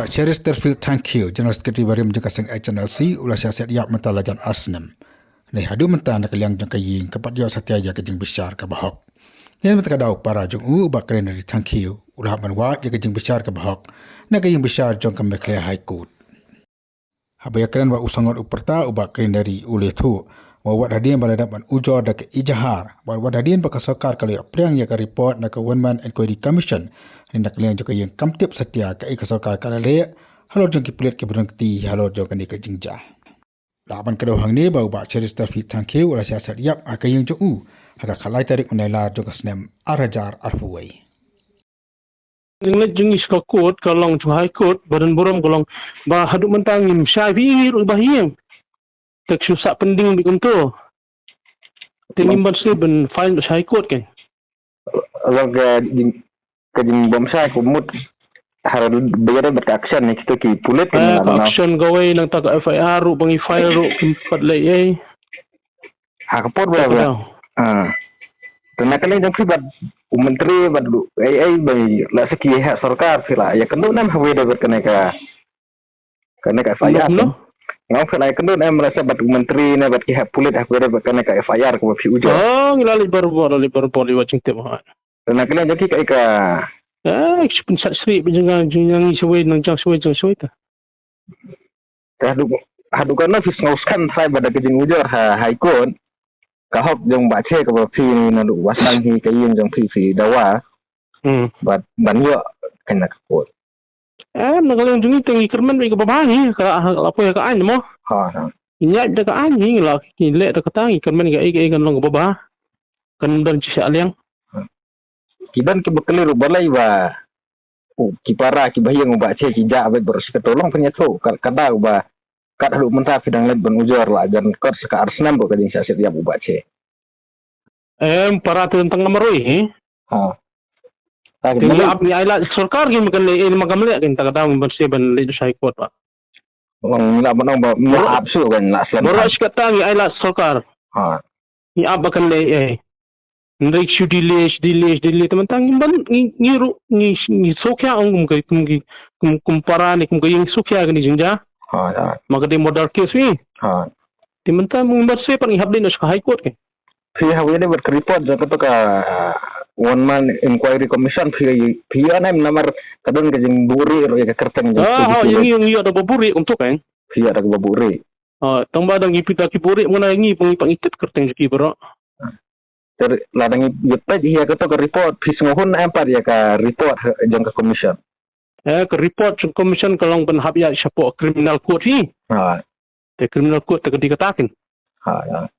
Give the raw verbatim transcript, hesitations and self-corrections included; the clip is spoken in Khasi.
Chesterfield Thangkhiew, General Secretary barim jong ka seng H N L C, u la shah siat ïap mynta la jan ar snem. Nai haduh mynta na ka liang jong ka ïing kam pat ïoh satia ïa ka jingbishar kaba hok. Nai mynta ka daw para jong u, u Bah Krenari Thangkhiew, u la hap ban wad ïa ka jingbishar kaba hok na ka ïingbishar jong ka Meghalaya High Court. Haba ïakren bad u sangot u pyrta, u Bah Krenari u la ïathuh ba wat hadien ba la dep ban ujor da ka ejahar, wat hadien ba ka sorkar ka la ïoh pdiang ïa ka report na ka One Man Inquiry Commission, na ka liang jong ka ïing kam tip satia kaei ka sorkar ka la leh halor jong ki pulit kiba don kti halor jong kane ka jingjia. Lah ban kdew hangne ba u Bah Chesterfield Thangkhiew u la shah siat ïap ha ka ïing jong u ha ka khatlai tarik u Nailar jong ka snem ar hajar arphew wei. Lyngngoh jong ngi sha ka court ka long jong High Court, ba don burom ka long ba haduh mynta ngim shai phi ruh ba ïeng. Te shu sah pending beit kumto. Te ngim ban shu ban file sha High Court kan. Long ka jing, ka jingbym shai ka mut har ba ïa bad ka action ne kito ki pulit kan. Eh, ka action kawei, nangta ka F I R ruh ba ngi file ruh kim pat leh ei. Ha ka por ba. Ah. Te na ka liang jong phi bad u myntri bad u, ei ei ba la sa ki ha sorkar phi la ïakynduh ne em hawei de bad kane ka, kane ka F I R. Nga ong phi la ïakynduh ne em la sa bad u myntri ne bad ki ha pulit hawei de bad kane ka F I R kaba phi ujor? Oh, ngi la leit barabor, la leit barabor, leit wat jingtip ha. Te na ka liang jong ki kaei ka. Eh, ki shu pynsat syrih ba jong nga, jong nga ngi shawei, nang jang shawei, jang shawei ta. Te haduh, haduh katno phi sngew skhem trai ba da ka jingujor ha High Court, ka hok jong Bah Che kaba phi naduh ba sdang hi ka ïing jong phi phi dawa. Hmm. Bad ban ïoh kane ka court. Em, na ka liang jong ngi te ngi kyrmen beit kaba bha hi, ka la, la poi ha ka aiñ mo. Ha, ha. Ngi ïaid da ka aiñ hi, ngi la, ngi leh da kata, ngi kyrmen kaei kaei kan long kaba bha. Kan don shisha liang. Ki don kiba kylli ruh balei ba, oh, ki para kiba ïeng u Bah Che ki jah beit baroh shi kato, long pynïathuh ka, ka daw ba kat haduh mynta phi dang leit ban ujor la jan kot sa ka ar snem ba ka jingshah siat ïap u Bah Che. Em, para te tang marwei hi. Ha. Te ngi ap ngi ai lad sorkar, ki ma kan leh ei ma kan leh, kan ta ka daw ban shu ban leit sha High Court ba. Long ngi la ban ong ba ngi la ap shuh kan la slem. Baroh shi katta ngi ai lad sorkar. Ha. Ngi ap ba kan leh ei. Hynrei shu delay, shu delay, shu delay, te mynta ngi ban, ngi, ngi ruh, ngi, ngi sngewkhia ong kum ki, kum ki, kum, kum para ne, kum ka ïing sngewkhia kane jingjia. Ha, ha. Ma ka dei murder case hi. Ha. Te mynta ngi ban shu pat ngi hap leit noh sha ka High Court ke. Phi hap ïa bad ka report jong kato ka, ah, One Man Inquiry Commission, phi, phi ïa ne em namar ka don ka jingbuhrieh ruh ïa ka kyrteng jong. Ah, ha, ïa ngi, ïa ngi ïa da ba buhrieh kumto kan. Phi ïa da kaba buhrieh. Ah, tang ba dang ngi pynta ki buhrieh, mynta ngi pang, pang itip kyrteng jong ki baroh. Te lada ngi ïa peit ïa kato ka report, phi sngewhun em pat ïa ka report jong ka commission? Eh, ka report jong commission ka long ban hap ïa shapoh criminal court hi. Ha. Te criminal court te ka dei kata kin. Ha, ha.